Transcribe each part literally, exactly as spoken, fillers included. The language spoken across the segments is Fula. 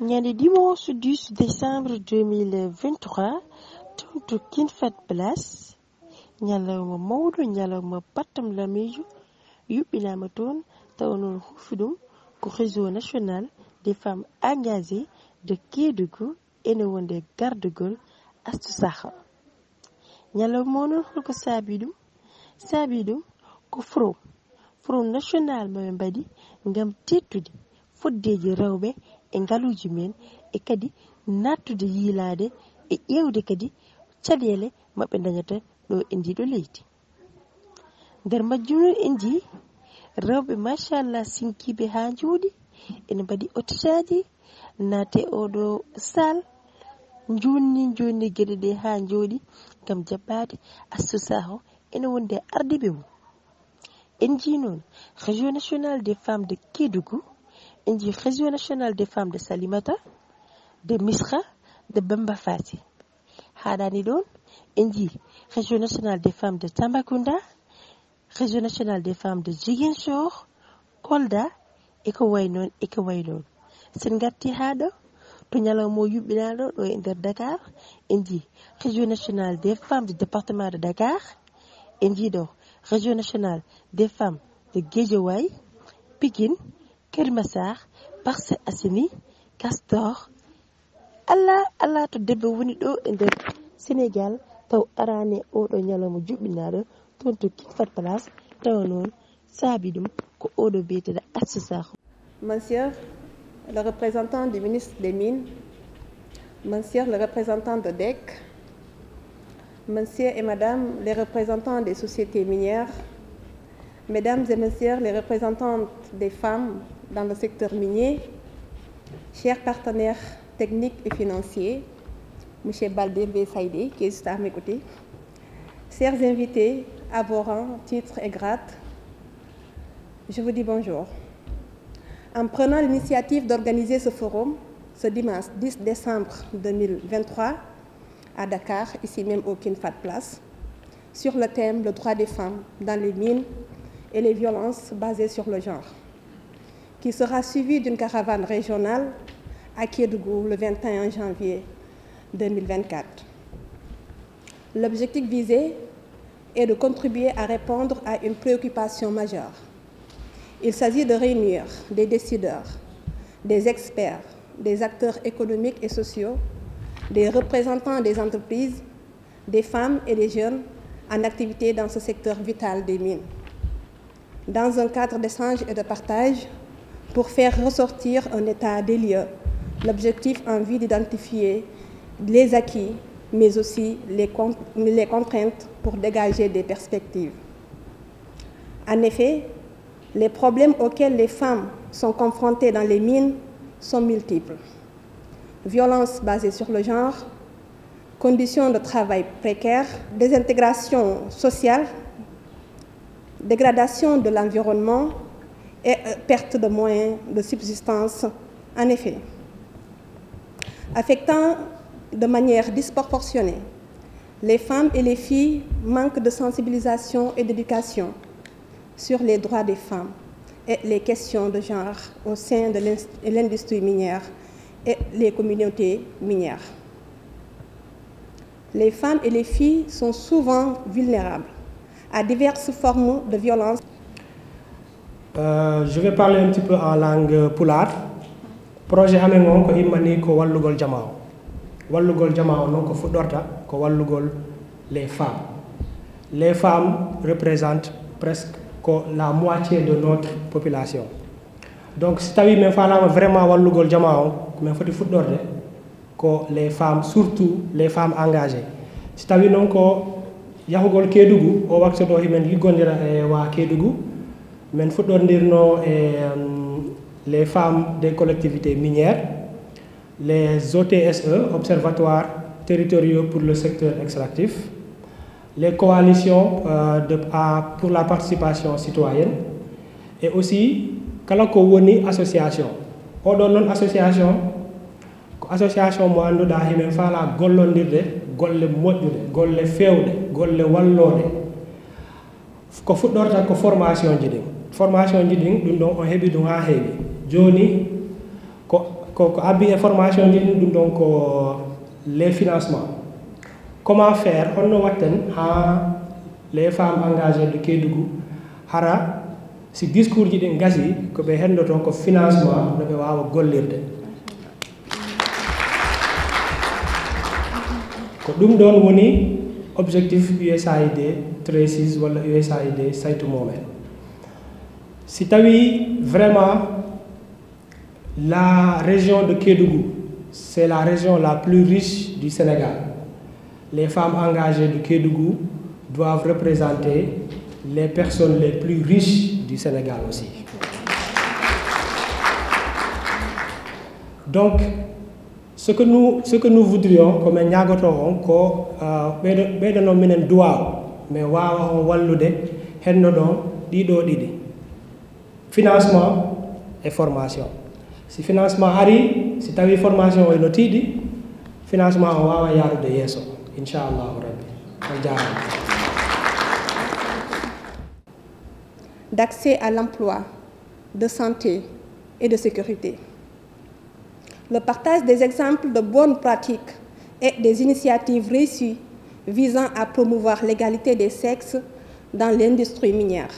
Ñande dimanche dix décembre deux mille vingt-trois, toon to King Fahd Palace, ñalawma mawɗo, ñalawma pattam lamiijo, yuɓɓinaama toon, tawa noon huufi ɗum ko Réseau National des Femmes Engagées de Kédougou, ene wonde gardagol Astou Sakho. Ñalawma o noon, holko saabii ɗum? Saabii ɗum ko forum, forum national mo ɓe mbaɗi ngam teettude foddeeji rewɓe e ngaluuji men, e kadi naattude yiilaade e ƴeewde kadi caɗeele maɓɓe ndañata ɗo e ndiiɗo leydi. Nder majjum noon en njii rewɓe machallah sinkiiɓe haa njooɗi, ene mbaɗi otitaaji, naate oɗo saal, njonni, njonni geɗe ɗe haa njooɗi ngam jaɓɓaade Astou Sakho ene wondi e ardiiɓe mum. En njii noon Réseau National des Femmes de Kédougou, en njii Réseau National des Femmes de Salimata, de Misra, de Bamba Fassi. Haaɗaani ɗoon, en njii Réseau National des Femmes de Tambacounda, Réseau National des Femmes de Ziguinchor, Kolda, e ko wayi noon, e ko wayi noon. So en ngartii haa ɗo, to ñalawma o yuɓɓinaaɗo ɗo e nder Dakar, en njii Réseau National des Femmes du département de Dakar, en njii ɗo Réseau National des Femmes de Guédiawaye, Pikine, Keur Massar, Parcelles Assainies, Castor. Alla, alla to debbo woni ɗo e nder Sénégal, taw araani oɗo ñalawma juɓɓinaaɗo toon to King Fahd Palace, tawa noon saabii ɗum ko oɗo biyeteeɗo Astou Sakho. Monsieur le représentant du ministre des Mines, Monsieur le représentant de DEC, Monsieur et Madame les représentants des sociétés minières, Mesdames et Messieurs les représentants des femmes dans le secteur minier, chers partenaires techniques et financiers, Monsieur Baldé Bey Saïdé, qui est juste à mes côtés, chers invités, à vos rangs, titres et grades, je vous dis bonjour. En prenant l'initiative d'organiser ce forum ce dimanche dix décembre deux mille vingt-trois à Dakar, ici même au King Fahd Palace, sur le thème le droit des femmes dans les mines et les violences basées sur le genre, qui sera suivi d'une caravane régionale à Kédougou le vingt et un janvier deux mille vingt-quatre. L'objectif visé est de contribuer à répondre à une préoccupation majeure. Il s'agit de réunir des décideurs, des experts, des acteurs économiques et sociaux, des représentants des entreprises, des femmes et des jeunes en activité dans ce secteur vital des mines, dans un cadre d'échange et de partage pour faire ressortir un état des lieux. L'objectif en vue d'identifier les acquis, mais aussi les con-, les contraintes pour dégager des perspectives. En effet, les problèmes auxquels les femmes sont confrontées dans les mines sont multiples. Violence basée sur le genre, conditions de travail précaires, désintégration sociale, dégradation de l'environnement et, euh, perte de moyens de subsistance, en effet, affectant de manière disproportionnée les femmes et les filles, manque de sensibilisation et d'éducation sur les droits des femmes et les questions de genre au sein de l'ins-, l'industrie minière et les communautés minières. Les femmes et les filles sont souvent vulnérables à diverses formes de violence. Euh, je vais parler un petit peu en langue pulaar. Projet amen on ko immanii ko wallugol jamaa o. Wallugol jamaa o noon ko fuɗɗorta ko wallugol les femmes. Les femmes représentent presque ko la moitié de notre population. Donc si tawii min faalaama vraiment wallugol jamaa o, ko min foti fuɗɗorde ko les femmes, surtout les femmes engagées. Si tawii noon ko yahugol Kédougou, o waktu ɗo himin liggondira e waa Kédougou, min fuɗɗordirno e, euh, les femmes des collectivités minières, les O T S E, Observatoires territoriaux pour le secteur extractif, les coalitions, euh, de, à, pour la participation citoyenne, et aussi kala ko woni association. Oɗon noon association ko association mo annduɗaa himin faalaa gollondirde golle moƴƴuɗe, golle feewɗe, golle wallooɗe. Ko fuɗɗorta ko formation ji ɗin. Formation ji ɗin, ɗum ɗon on heɓi ɗum haa heewi. Jooni ko Ko, ko abbi e formation ji ɗin, ɗum ɗon ko les financements. Comment faire, honno watten haa les femmes engagées de Kédougou, hara si discours ji ɗin gasi, ko ɓe hendoto ko financement no ɓe waawa gollirde? Ko ɗum ɗon woni objectif U S A I D treize walla U S A I D Saytu Moomel. Si tawi vraiment la région de Kédougou, c'est la région la plus riche du Sénégal. Les femmes engagées de Kédougou doivent représenter les personnes les plus riches du Sénégal aussi. Donc, ce que nous, ce que nous voudrions, ko min ñaagoto on, ko, euh, ɓeydo, ɓeydo noon minen duwaaw, mais waawa on wallude henno ɗon ɗiɗo ɗiɗi. Financement et formation. Si financement ari, si tawi formation o no tiiɗi, financement o waawa yaarude yeeso, inchallahu rabbi. On jaaraama. D'accès à l'emploi, de santé et de sécurité. Le partage des exemples de bonnes pratiques et des initiatives réussies visant à promouvoir l'égalité des sexes dans l'industrie minière.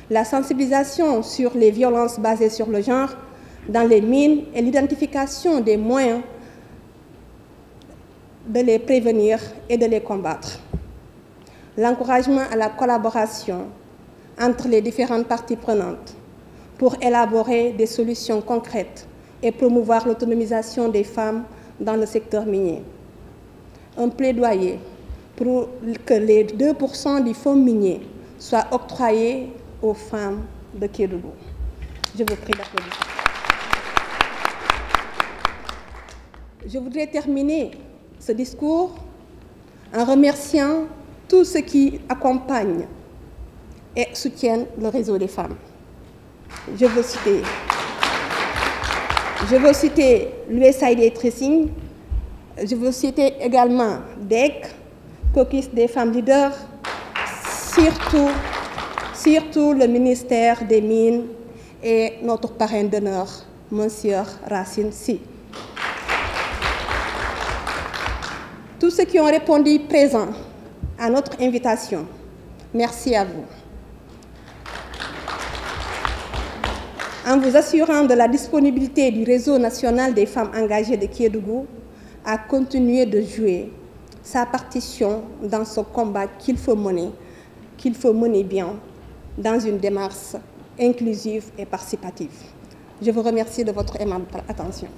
La sensibilisation sur les violences basées sur le genre dans les mines et l'identification des moyens de les prévenir et de les combattre. L'encouragement à la collaboration entre les différentes parties prenantes pour élaborer des solutions concrètes et promouvoir l'autonomisation des femmes dans le secteur minier. Un plaidoyer pour que les deux pour cent du fonds minier soient octroyés aux femmes de Kédougou. Je vous prie d'applaudir. Je voudrais terminer ce discours en remerciant tous ceux qui accompagnent et soutiennent le réseau des femmes. Je veux citer, je veux citer l'U S A I D Tracing, je veux citer également DEC, Caucus des femmes leaders, surtout, surtout le ministère des Mines et notre parrain d'honneur, Monsieur Racine Sy. Tous ceux qui ont répondu présent à notre invitation, merci à vous. En vous assurant de la disponibilité du Réseau national des femmes engagées de Kédougou à continuer de jouer sa partition dans ce combat qu'il faut mener, qu'il faut mener bien dans une démarche inclusive et participative. Je vous remercie de votre aimable attention.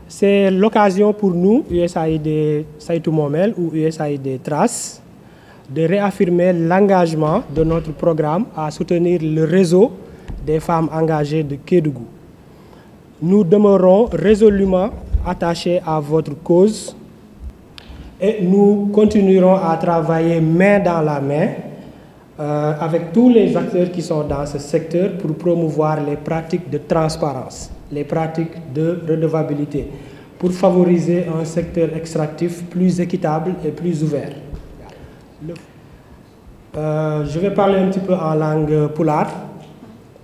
C'est l'occasion pour nous, U S A I D Saytu Moomel ou U S A I D Trace, de réaffirmer l'engagement de notre programme à soutenir le réseau des femmes engagées de Kédougou. Nous demeurons résolument attachés à votre cause et nous continuerons à travailler main dans la main euh, avec tous les acteurs qui sont dans ce secteur pour promouvoir les pratiques de transparence, les pratiques de redevabilité, pour favoriser un secteur extractif plus équitable et plus ouvert. Le- Euh, je vais parler un petit peu en langue pulaar.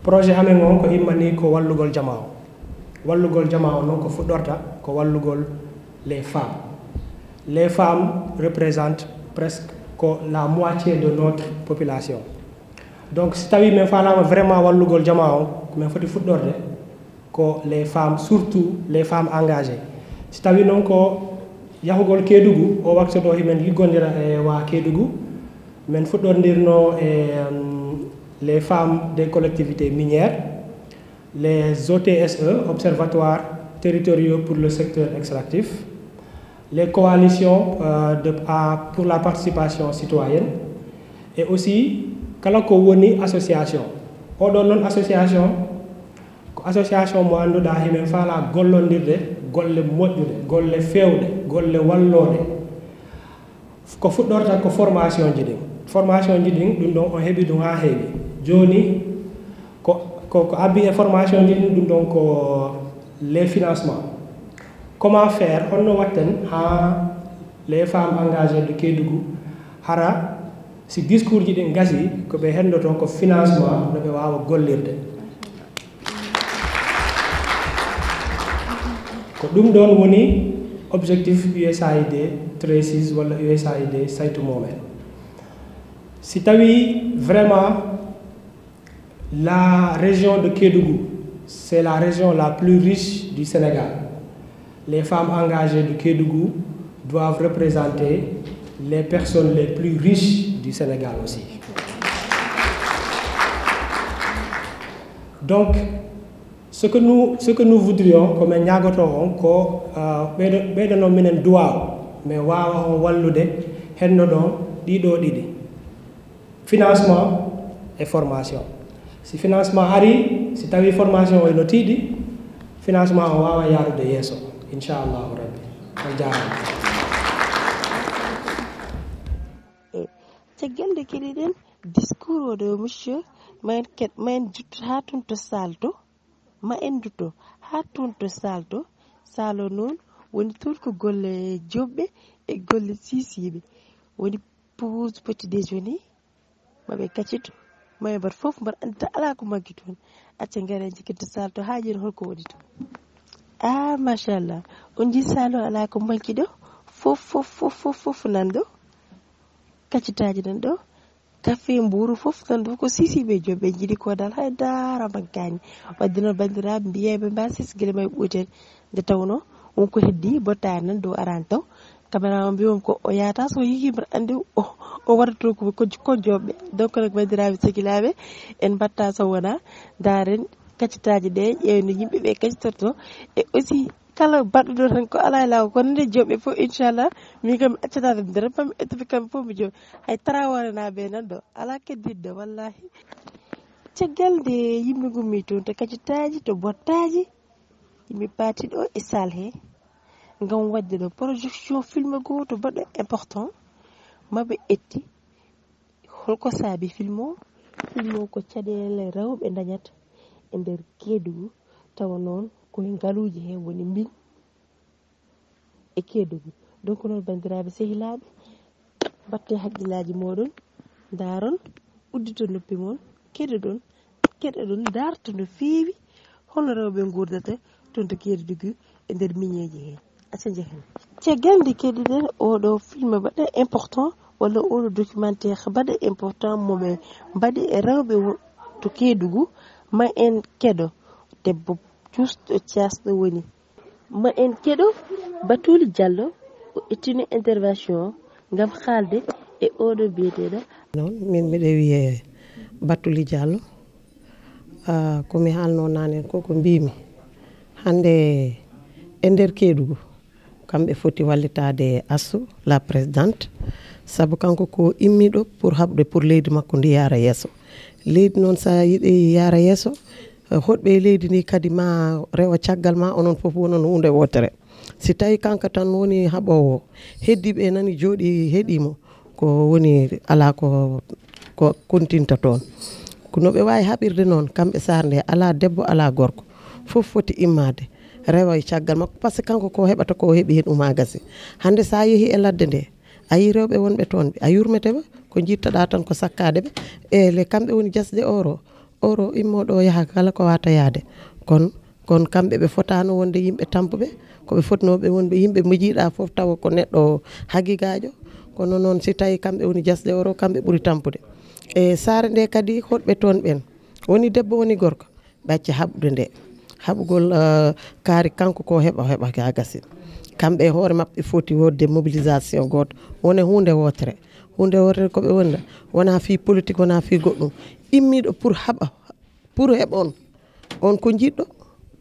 Projet amen on ko immani ko wallugol jamaa o. Wallugol jamaa o noon ko fuɗɗorta ko wallugol les femmes. Les femmes représentent presque ko la moitié de notre population. Donc si tawi min faalama vraiment wallugol jamaa on, ko min foti fuɗɗorde ko les femmes, surtout les femmes engagées. Si tawi noon ko yahugol Kédougou, o waktu ɗo himin liggondira e waa Kédougou, min fuɗɗordirno e les femmes des collectivités minières, les O T S E, Observatoires territoriaux pour le secteur extractif, les coalitions euh, de, à, pour la participation citoyenne, et aussi kala ko woni association. Oɗon noon association ko association mo annduɗaa himin faala gollondirde golle moƴƴuɗe, golle feewɗe, golle wallooɗe. Ko fuɗɗorta ko formation ji ɗin. Formation ji ɗin ɗum ɗon on heɓi ɗum haa heewi. Jooni ko ko ko abbi e formation ji ɗin ɗum ɗon ko les financements. Comment faire, honno watten haa les femmes engagées de Kédougou hara si discours ji ɗin gasi ko ɓe hendoto ko financement no ɓe waawa gollirde. Ko ɗum ɗoon woni objectif U S A I D, Traces walla U S A I D saytu moomen. Si tawi vraiment la région de Kédougou, c'est la région la plus riche du Sénégal. Les femmes engagées de Kédougou doivent représenter les personnes les plus riches du Sénégal aussi. Donc, ce que nous, ce que nous voudrions, ko min ñaagotoo on ko, euh, ɓeydo-, ɓeydanon minen duwaaw, min waawa on wallude henno ɗon ɗiɗo ɗiɗi. Financement et formation. Si financement ari, si tawi formation o ino tiiɗi, financement o waawa yaarude yeeso, inchallahu rabbi. On jaaraama. E caggal nde keɗiɗen discours o ɗo, monsieur, ma en ket-, ma en juttu haa tun to salle to, ma en ndutto haa tun to salle to. Salle o noon woni toon ko golle joɓɓe e golle siisiiɓe. Woni pause petit déjeuner, ma ɓe kaccito, ma ɓe mbaɗ fof mbaɗ anndi alaa ko manki toon. Acca ngare jikkinta salle to haa jooni holko woni toon. Ah, machallah. On njii salle o alaa ko manki ɗo. Fof, fof, fof, fof, fof nan ɗo. Kaccitaaji nan ɗo. Kafe, mbuuru, fof nan ɗo. Ko siisiiɓe joom ɓe njiɗi ko dal hay dara mankaani. Wadde noon banndiraaɓe mbiyeeɓe mbaa sis gila may ɓooyten. Nde tawnoo won ko heddii bottaani nan dow arani taw. Kamera o mbiyoom ko o yahata so yehii mbaɗa anndi o, o waɗata ko, ko, ko joɓɓe. Donc nag banndiraaɓe sehilaaɓe, en mbaɗta so wonaa ndaaren kaccitaaji ɗe, ƴeewen no yimɓe ɓe kaccitorto. E aussi kala baɗɗo ɗo tan ko alaa e laawol, kono nde joɓɓe fof inchallah min kam mi accata ɓe ndere, pami ettuɓe kamɓe fof mi joɓ. Hay Traoré naaɓe nan ɗo, alaa keddiiɗo wallahi. Caggal nde yimɓe ngummi toon to kaccitaaji, to bottaaji, yimɓe paati ɗo e salle he ngam waɗde ɗo projection film gooto baɗɗo important, ma ɓe etti. Holko saabi film o? Film o ko caɗeele rewɓe ndañata e nder Keedugu, tawa noon ko e ngaluuji he woni mbin e Keedugu. Donc noon banndiraaɓe sehilaaɓe, mbatte haqqillaaji mooɗon, ndaaron, udditon noppi mon, keɗoɗon, keɗoɗon, ndarto no feewi holno rewɓe nguurdata toon to Keedugu e nder miñeeji he. Acca njehen. Caggal nde keɗiɗen oɗo film baɗɗo important walla oɗo documentaire baɗɗo important mo ɓe mbaɗi e rewɓe wo-, to Keedugu, ma en keɗo debbo cuusɗo caasɗo woni. Ma en keɗo Batuli Diallo, o ittino intervention o ngam haalde e oɗo biyeteeɗo. Noon, min miɗo wiyee Batuli Diallo. Ah, ko mi haalnoo naane ko, ko mbiimi. Hannde e nder Keedugu, kamɓe foti wallitaade Astou, la présidente, sabu kanko ko immiiɗo pour haɓde pour leydi makko ndi yaara yeeso. Leydi noon, so a yiɗi yaara yeeso, eh, hoɗɓe e leydi ndi kadi ma rewa caggal ma, onon fof wonon huunde wootere. Si tawi kanko tan woni haɓoowo, heddiiɓe nani jooɗi heɗii mo, ko woni alaa ko, ko kontinta toon. Ko no ɓe waawi haɓirde noon, kamɓe saare nde, alaa debbo, alaa gorko, fof foti immaade, rewa e caggal makko, par ce que kanko ko heɓata ko, o heɓi heen, ɗum haa gasi. Hannde so a yehii e ladde nde, a yii rewɓe wonɓe toon, a yurmete ɓe, ko njittaɗaa tan ko sakkaade ɓe, e le kamɓe woni jasde oro, oro immooɗo o yaha kala ko wata yaade. Kono, kono kamɓe ɓe fotaano wonde yimɓe tampuɓe, ko ɓe fotnooɓe wonɓe yimɓe mo jiiɗaa fof tawa ko neɗɗo hagigaajo. Kono noon si tawi kamɓe woni jasde oro, kamɓe ɓuri tampude. E saare nde kadi hoɗɓe toon ɓen, woni debbo woni gorko, ɓe acca haɓude nde. Haɓugol, eh, kaari kanko ko heɓa, heɓa haa gasi. Kamɓe e hoore maɓɓe foti wonde mobilisation gooto, wona huunde wootere. Huunde wootere ko ɓe wonda, wona fii politique, wona fii goɗɗum. Immiiɗo pour haɓa, pour heɓa on. On ko jiɗɗo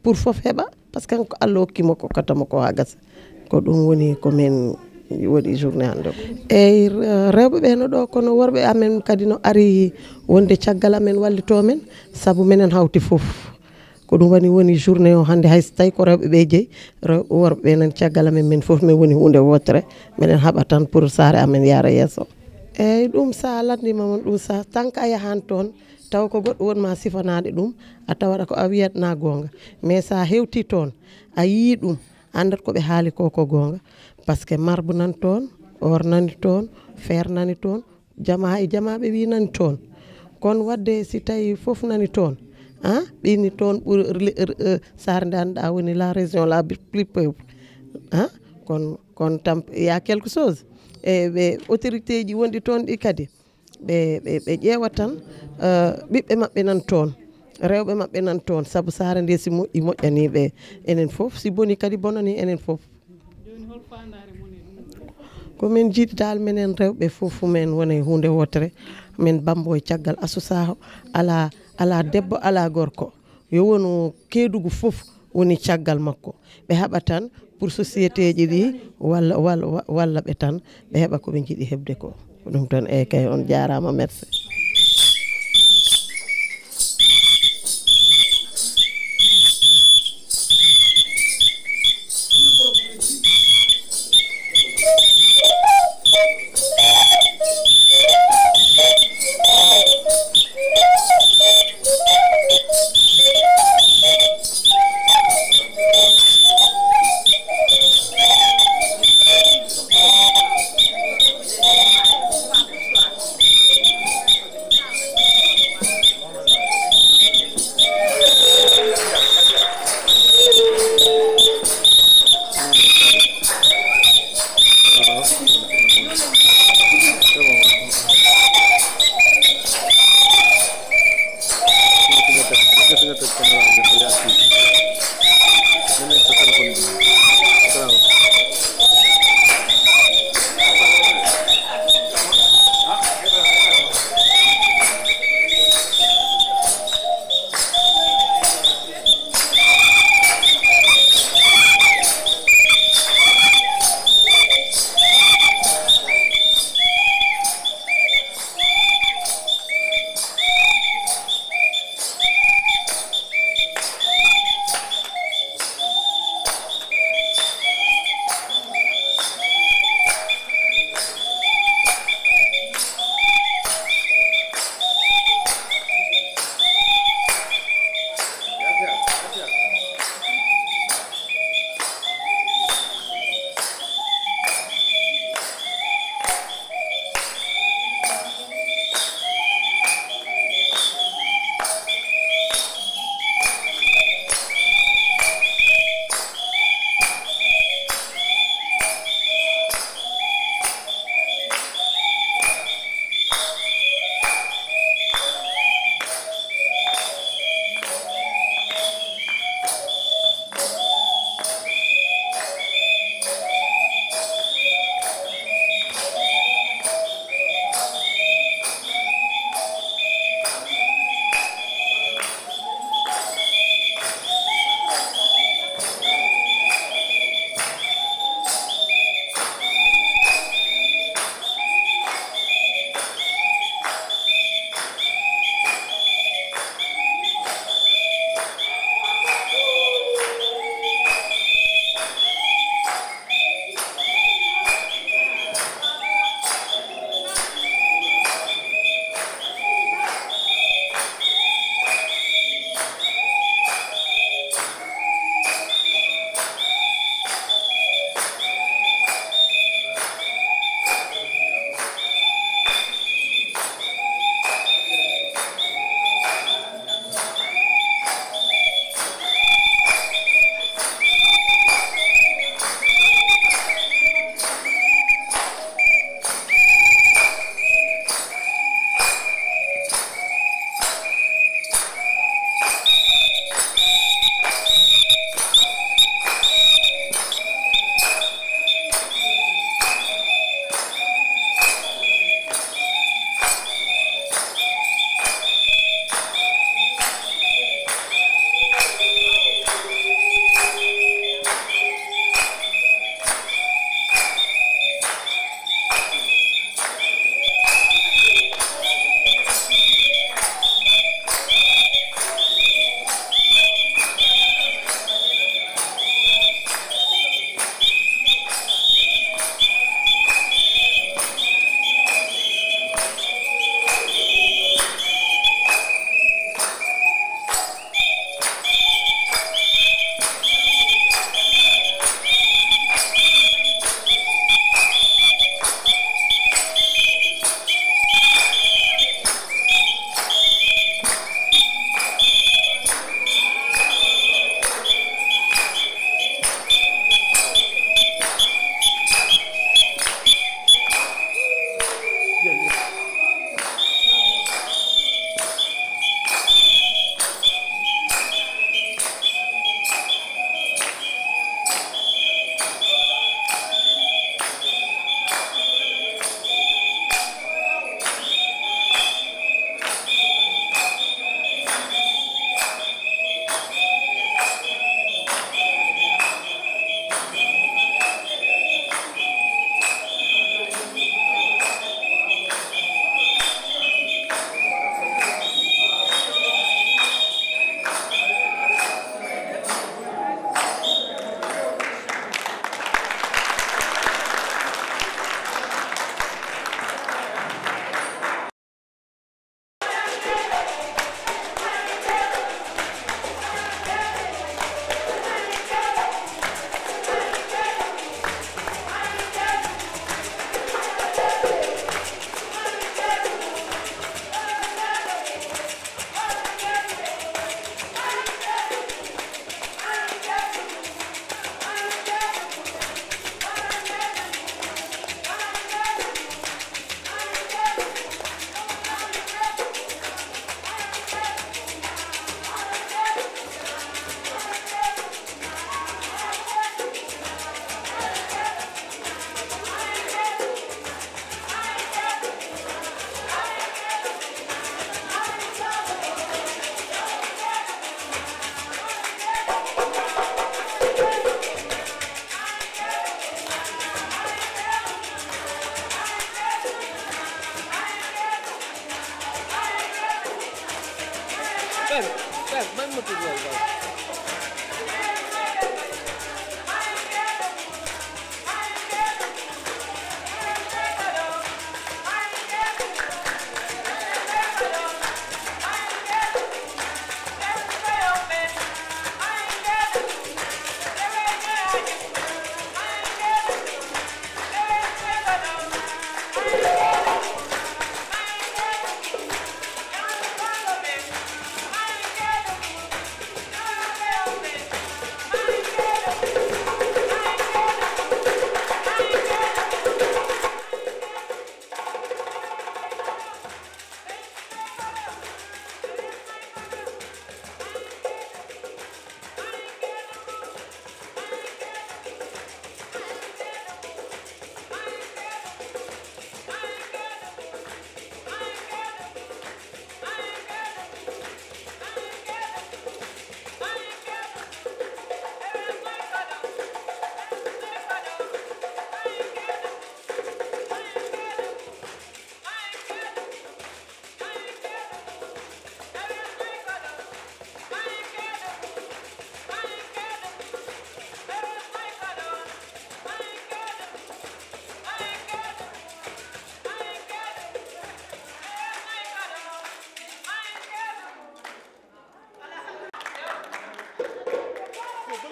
pour fof heɓa, par ce que kanko Allah hokki mo ko katamo ko haa gasa. Ko ɗum woni ko min waɗi journée hannde o. Eyi, rewɓe ɓe no ɗo, kono worɓe amen kadi no ari wonde caggal amen, wallitoo men, sabu menen hawti fof. Ko ɗum woni, woni journée o hannde, hay so tawi ko rewɓe ɓe jeyi, rew-, worɓe ɓe nan caggal amen, min fof min woni huunde wootere, minen haɓa tan pour saare amen yaara yeeso. Eyi, ɗum so a lanndima mon, ɗum so, tant que a yahan toon, taw ko goɗɗo won ma sifanaade ɗum, a tawata ko a wiyatna goonga. Mais so a hewti toon, a yii ɗum, anndat ko ɓe haali ko, ko goonga. Par ce que marbre nani toon, or nani toon, fer nani toon, jama e jama ɓe wi nani toon. Kono wadde si tawi fof nani toon, Ah, ɓe ni toon ɓuri le- er- eh, Saare Ndanda woni la région la plus pauvre. Ah, kono kono tam il y a quelque chose. E ɓe autorité ji wonɗi toon ɗi kadi ɓe ɓe ɓe ƴeewa tan, eh, ɓiɓɓe maɓɓe nan toon, rewɓe maɓɓe nan toon, sabu Saare nde si moƴƴi moƴƴani ɓe enen fof, si boni kadi bonani enen fof. Ko min jiɗi dal minen rewɓe fof men wona e huunde wootere, min bambo e caggal Asou Sakho, ala ala debbo ala gorko, yo wonu Keedugu fof woni caggal makko. Ɓe haɓa tan pour société ji ɗi walla walla walla ɓe tan ɓe heɓa ko ɓe jiɗi heɓde ko. Ko ɗum tan, eyyi kay, on jaaraama, merci.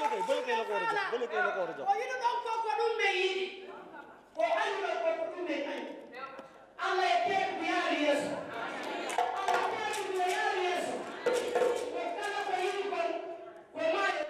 Bele kay la ko war a jox, bele kay la ko war a jox. O yiɗi ɗon ko ko ɗum ɓe yiɗi. Ko añi ɗon ko ko ɗum ɓe añi. Allah e teeɗu ko yaari yeeso. Allah teeɗu ko yaari yeeso. Ko kala ko yiɗi kon ko maayo.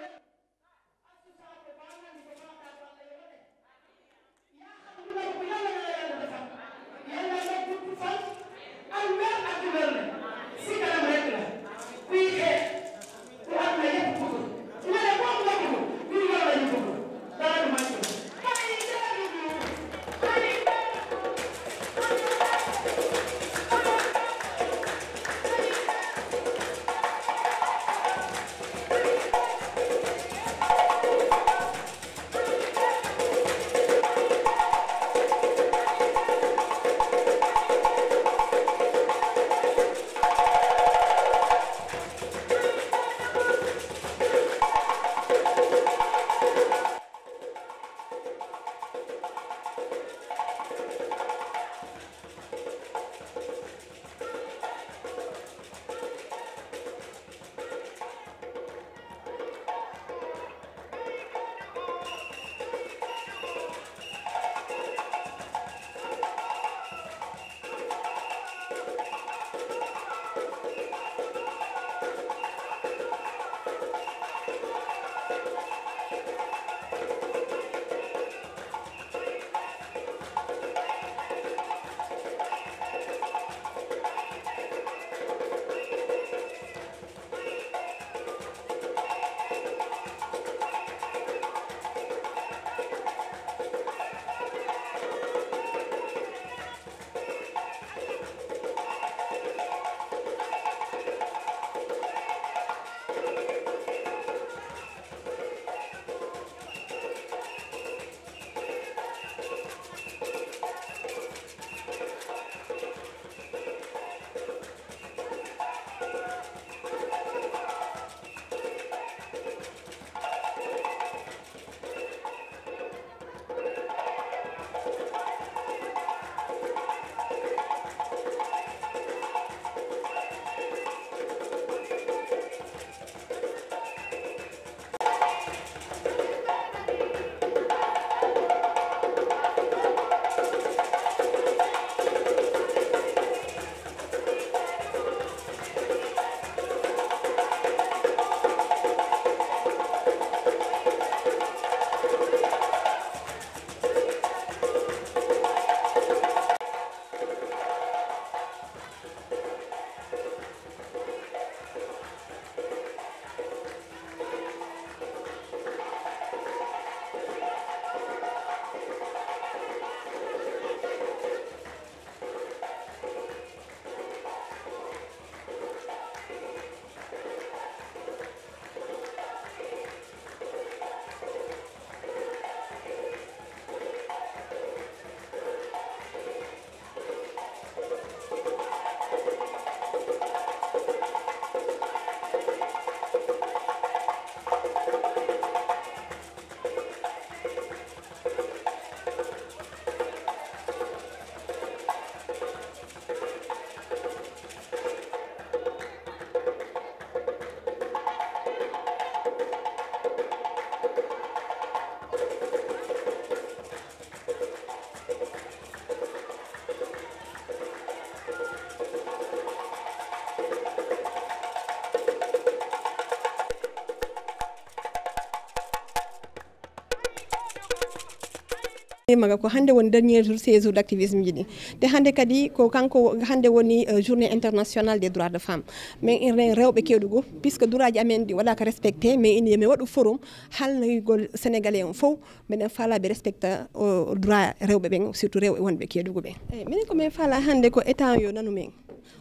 Maga ko hannde woni dernier jour séjour d' activisme ji ɗi. Te hannde kadi ko kanko, hannde woni, euh, journée internationale des droits de femme. Min enen rewɓe Kédougou, puisque droit ji amen ɗi waɗaka respecté, mais ine mi waɗu forum halnoygol Sénégalais on fof, meɗen faala ɓe respecta, o, droit rewɓe ɓen, surtout rewɓe wonɓe Kédougou ɓen. Eyi, minen ko min faala hannde ko état yo nanu men.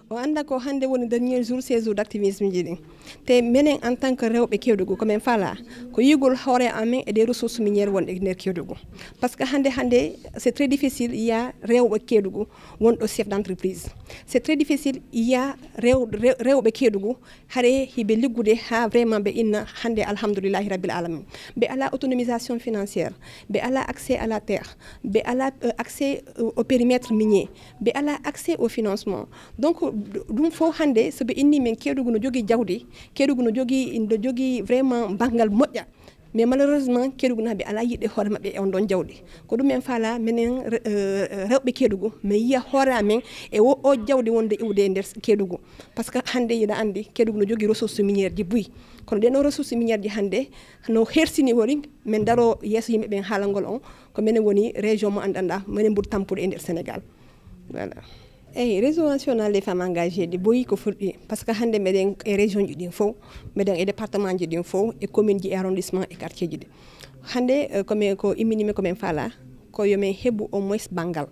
O annda ko hannde woni dernier jour séjour d' activisme ji ɗin. Te menen en tant que rewɓe Kédougou, ko min faala ko yigol hoore amen e des ressources minières wonɗe nder Kédougou. Parce que hannde, hannde, c' est très difficile yiya rewɓe Kédougou wonɗo chef d' entreprise. C' est très difficile yiya rew-, rew-, rewɓe Kédougou hare hiɓe liggude ha vraiment ɓe inna hannde alhamdoulillahi rabbil alamin. Ɓe ala autonomisation financière, ɓe ala accès à la terre, ɓe ala, euh, accès, euh, au périmètre minier, ɓe ala accès au financement. Donc, ɗum fof hannde, so ɓe inni men Kédougou no jogii jawdi, Kédougou no jogii, no jogii vraiment banngal moƴƴa. Mais malheureusement, Kedougou naɓe ala yiɗde hoore maɓɓe e on ɗon jawdi. Ko ɗum en faala, menen re-, eh, rewɓe Kedougou, mi yiya hoore amen e o, o jawdi wonde iwde e nder Kedougou. Parce que hannde yiɗa anndi, Kedougou no jogii ressource minière ji buy. Kono ɗen o ressource minière ji hannde no hersini wori, men daro yeeso yimɓe ɓen haalangol on, ko menen woni région mo anndanɗa, menen ɓuri tampude e nder Sénégal. Voilà. Eyi, réseau national des femmes engagées ɗi boyi ko furɗi, parce que hannde meɗen e région ji ɗin fof, meɗen e département ji ɗin fof, e commune ji, e arrondissement, e quartier ji ɗi. Hannde, eh, ko men, ko immini men, ko men faala, ko yo men heɓu au moins banngal.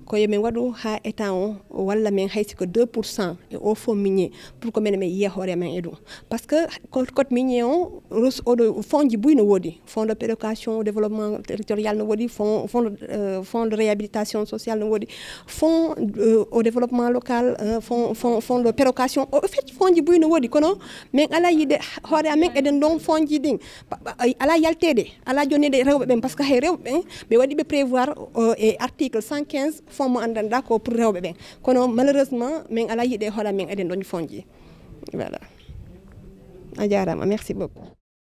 Ko yo men waɗu haa état on walla men hay si ko deux pour cent e o fonds minier, pour que menen men yiya hoore men e ɗum. Parce que code, code minier on, res-, oɗo fonds ji buy no woodi. Fonds de péréquation au développement territorial no woodi, fonds, fonds de, euh, fonds de réhabilitation sociale no woodi, fonds, euh, au développement local, euh, fonds, fonds, fonds de péréquation. Au fait, fonds ji buy no woodi, kono men ala yiɗde hoore amen eɗen ɗon fonds ji ɗin. Pa-, pa-, ay, ala yalteede, ala jonnede rewɓe ɓen, parce que hay rewɓe ɓen, ɓe waɗi ɓe prévoir, euh, e article cent quinze, fonds mo anndanɗa ko pour rewɓe ɓen. Kono malheureusement, men ala yiɗde hoore amen eɗen ɗon fonds ji. Voilà. A jaaraama, merci beaucoup.